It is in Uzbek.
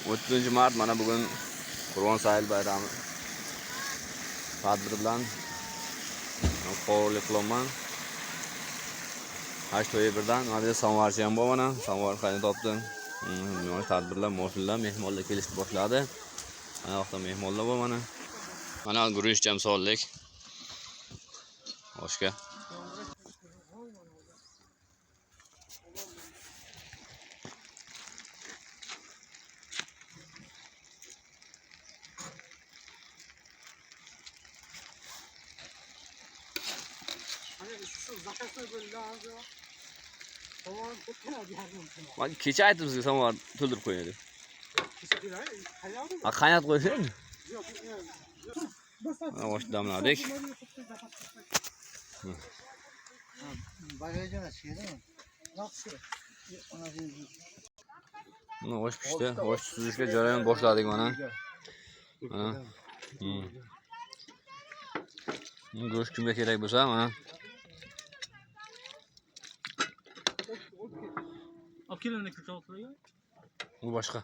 30 mart mana bugun Qurbon sayil bayrami tadbiri bilan qovurlik qilyapman. Hash to'yi birdan mana bu yerda samovarcha ham bor mana. Samovar qaynatibdi. Mana tadbirlar, moshinlar, mehmonlar kelishni boshladi. Mana yoqda mehmonlar bor mana. Mana guruch ham soldik. Oshga. Kecha aytdim sizga samovar to'ldirib qo'ying deb. Ha, qaynatib qo'ying. Mana osh damladik. Mana osh pishdi. Osh suzishga jarayon boshladik mana. Mana. Go'sht kimga kerak bo'lsa, mana. Olib kelinglar ko'cha. Bu boshqa.